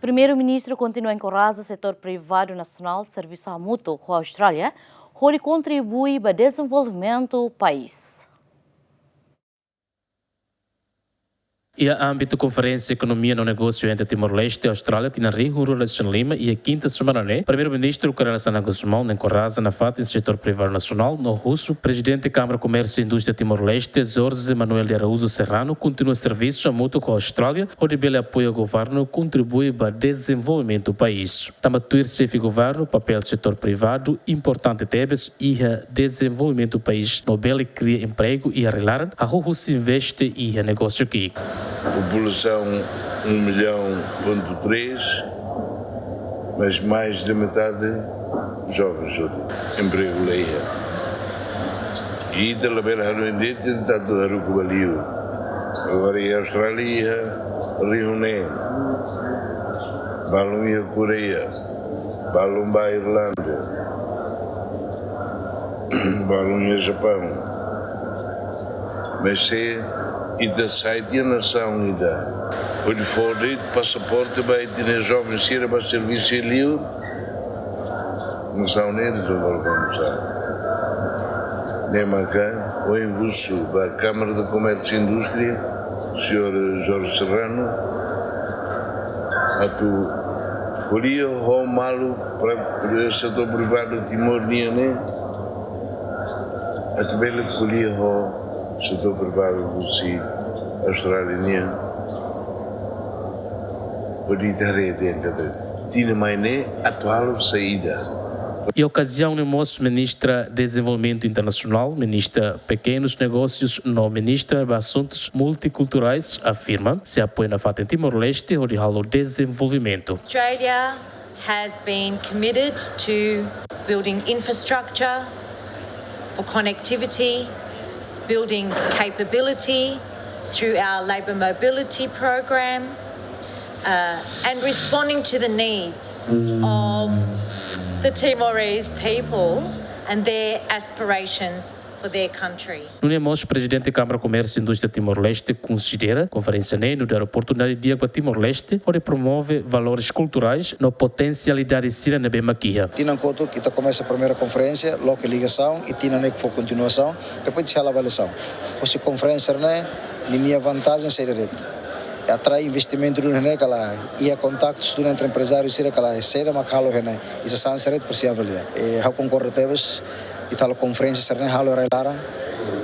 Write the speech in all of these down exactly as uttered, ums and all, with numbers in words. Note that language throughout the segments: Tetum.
Primeiru-Ministru kontinua enkoraja setór privadu nasionál servisu hamutuk ho Austrália, hodi kontribui ba dezenvolvimentu país. Iha ámbitu Konferénsia Ekonomia no Negósiu entre Timor-Leste i Austrália, tinan rihun rua resin lima, iha kinta semana ne'e, Primeiru-Ministru Kay Rala Xanana Gusmão enkoraja nafatin setór privadu nasionál no husu Prezidente Kámara Komérsiu i Indústria Timor-Leste, Jorge Manuel de Araújo Serrano, kontinua servisu hamutuk ho Austrália, hodi bele apoia governu kontribui ba dezenvolvimentu país. Tanba tuir xefe governu, papél setór privadu importante tebes iha dezenvolvimentu país no bele kria empregu iha rai-laran, hahú husi investe iha negósiu ki'ik. População um milhão ponto três, mas mais da metade jovens hoje. Empregu la iha. Ita labele halo indete, tantu haruka ba liur. Agora iha Austrália iha rihun neen. Balun iha Koreia, balun ba Irlanda, balun iha Japaun. Mas se ita sai tiha nasaun ida, hodi fó de'it pasaporte ba ita-nia joven sira ba servisu iha liur, nasaun ne'e dezenvolve oinsá? Ne'e maka ohin husu ba Kámara de Komérsiu i Indústria, señór Jorge Serrano, atu ko'alia ho malu pri-, setór privadu Timor nian ne'e, atu bele ko'alia ho setór privadu husi Austrália nian, hodi ita haree dehan katak tinan mai ne'e atu halo saida. Iha okaziaun ne'e mós Ministra Dezenvolvimentu Internasionál, Ministra Pekenus Negósius no Ministra ba Asuntus Multikulturais afirma sei apoia nafatin Timor-Leste hodi halo dezenvolvimentu. Australia has been committed to building infrastructure for connectivity, building capability through our labour mobility program, uh, and responding to the needs of the Timorese people and their aspirations for their country. Nune'e mós Prezidente Kámara Komérsiu i Indústria Timor-Leste konsidera konferénsia ne'e nu'udar oportunidade di'ak ba Timor-Leste hodi promove valores kulturais no potensialidade sira ne'ebé mak iha. Tinan kotuk ita komesa primeira konferénsia, loke ligasaun, i tinan ne'e fó kontinuasaun, depois sei halo avaliasaun. Husi konferénsia ne'e, ninia vantajen saida de'it? Atrai investimentu duni iha ne'e ka lae, iha kontaktus duni entre emprezáriu sira ka lae, saida mak halo iha ne'e, i se sasán sira de'it presiza avalia. E, ha'u konkorda tebes, ita halo konferénsia sira-ne'e halo iha rai-laran.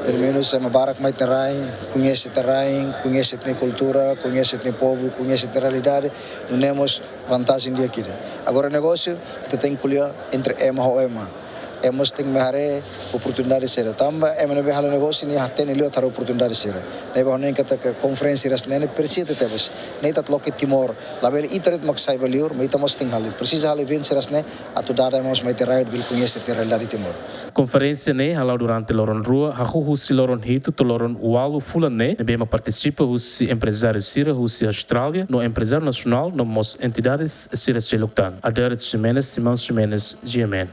Pelumenus ema barak mai ita-nia rai, koñese ita-nia rai, koñese ita-nia kultura, koñese ita-nia povu, koñese ita-nia realidade. Nune'e mós vantajen di'ak ida. Agora negósiu, ita tenke ko'alia entre ema ho ema. Ema mós tenke mai haree oportunidade sira. Tanba ema ne'ebé halo negósiu ne'e hatene liu atu haree oportunidade sira. Ne'ebé ha'u hanoin katak konferénsia sira-ne'e presiza tebes. Ne'e ita atu loke Timor. Labele ita de'it mak sai ba liur, mas ita mós tenke halo. Presiza halo eventu sira-ne'e atu dada ema mós mai ita-nia rai, bele koñese ita-nia realidade Timor. Konferénsia ne'e hala'o durante loron rua, hahú husi loron hitu to'o loron ualu fulan ne'e, ne'ebé mak partisipa husi emprezáriu sira husi Austrália, no emprezáriu nasionál, no mós entidades sira seluk tan. Adérito Ximenes, Simão Ximenes, G M N.